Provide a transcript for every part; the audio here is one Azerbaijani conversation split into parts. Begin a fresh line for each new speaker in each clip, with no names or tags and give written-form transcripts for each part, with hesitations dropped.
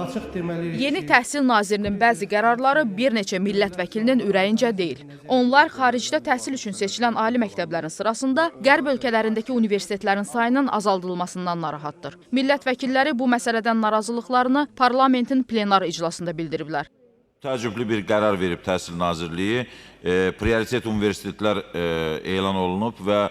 Açıq deməliyik
Yeni
ki,
Təhsil Nazirinin bəzi qərarları bir neçə millət vəkilinin ürəyincə deyil. Onlar xaricdə təhsil üçün seçilən ali məktəblərin sırasında qərb ölkələrindəki universitetlərin sayının azaldılmasından narahatdır. Millət vəkilləri bu məsələdən narazılıqlarını parlamentin plenar iclasında bildiriblər.
Təəccüblü bir qərar verib Təhsil Nazirliyi. Prioritet universitetlər elan olunub və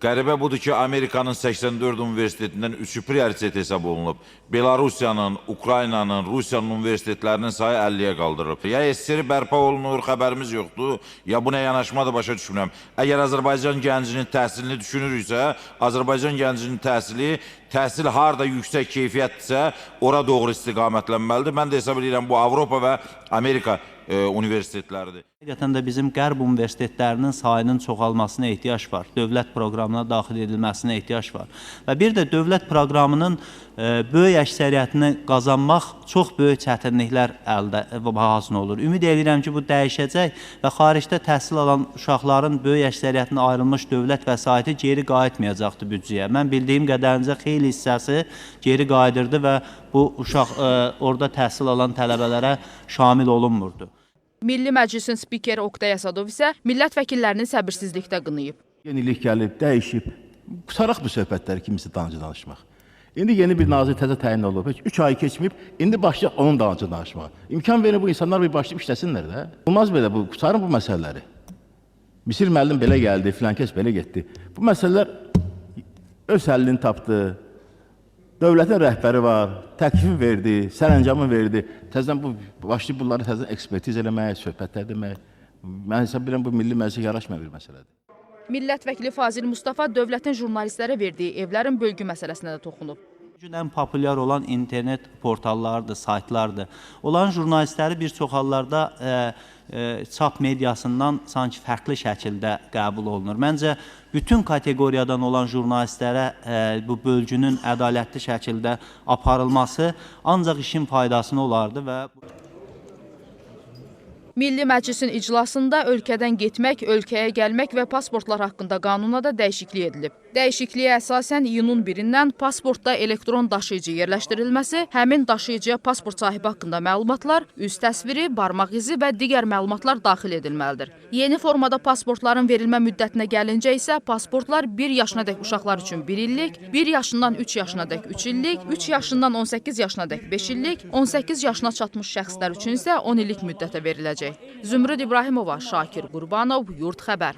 qəribə budur ki, Amerikanın 84 universitetindən 3-ü prioritet hesab olunub. Belarusiyanın, Ukraynanın, Rusiyanın universitetlərinin sayı 50-yə qaldırılıb. Ya SSR bərpa olunur, xəbərimiz yoxdur, ya bu nə yanaşmadır, başa düşmürəm. Əgər Azərbaycan gəncinin təhsilini düşünürüksə, Azərbaycan gəncinin təhsili, təhsil harda yüksək keyfiyyətdirsə, ora doğru istiqamətlənməlidir. Mən də hesab edirəm bu Avropa və Amerika universitetləridir.
Həqiqətən də bizim qərb universitetlərinin sayının çoxalmasına ehtiyac var. Dövlət proqramına daxil edilməsinə ehtiyac var. Və bir də dövlət proqramının böyük əksəriyyətini qazanmaq çox böyük çətinliklər əldə bahasına olur. Ümid edirəm ki, bu dəyişəcək və xaricdə təhsil alan uşaqların böyük əksəriyyətinə ayrılmış dövlət vəsaiti geri qayıtmayacaqdır büdcəyə. Mən bildiyim qədərincə xeyli hissəsi geri qayıdırdı və bu uşaq orada təhsil alan tələbələrə şamil olunmurdu.
Milli Məclisin spikeri Oqtay Əsədov isə millət vəkillərini səbirsizlikdə qınayıb.
Yenilik gəlib, dəyişib. Qurtaraq bu söhbətləri kimisi dalınca danışmaq. İndi yeni bir nazir təzə təyin olub. Heç 3 ay keçməyib, indi başlayaq onun dalınca danışmağa. İmkan verin bu insanlar bir başlayıb işləsinlər də. Olmaz belə bu, qurtarın bu məsələləri. Misir müəllim belə gəldi, filan kəs belə getdi. Bu məsələlər öz həllini tapdı. Dövlətin rəhbəri var, təklifi verdi, sərəncamı verdi. Təzədən bu başlayıb bunları təzədən ekspertiz eləmək, söhbətlər demək. Mən hesab edirəm bu Milli Məclisə yaraşmayan bir məsələdir.
Millət vəkili Fazil Mustafa dövlətin jurnalistlərə verdiyi evlərin bölgü məsələsinə də toxunub.
Bu gün ən populyar olan internet portallardır, saytlardır. Olan jurnalistləri bir çox hallarda çap mediasından sanki fərqli şəkildə qəbul olunur. Məncə bütün kateqoriyadan olan jurnalistlərə bu bölgünün ədalətli şəkildə aparılması ancaq işin faydasına olardı və
Milli Məclisin iclasında ölkədən getmək, ölkəyə gəlmək və pasportlar haqqında qanuna da dəyişiklik edilib. Dəyişikliyə əsasən iyunun 1-dən pasportda elektron daşıyıcı yerləşdirilməsi, həmin daşıyıcıya pasport sahibi haqqında məlumatlar, üz təsviri, barmaq izi və digər məlumatlar daxil edilməlidir. Yeni formada pasportların verilmə müddətinə gəlincə isə pasportlar 1 yaşına dək uşaqlar üçün 1 illik, 1 yaşından 3 yaşına dək 3 illik, 3 yaşından 18 yaşına dək 5 illik, 18 yaşına çatmış şəxslər üçün isə 10 illik müddətə veriləcək. Zümrüd İbrahimova, Şakir Qurbanov, Yurt Xəbər.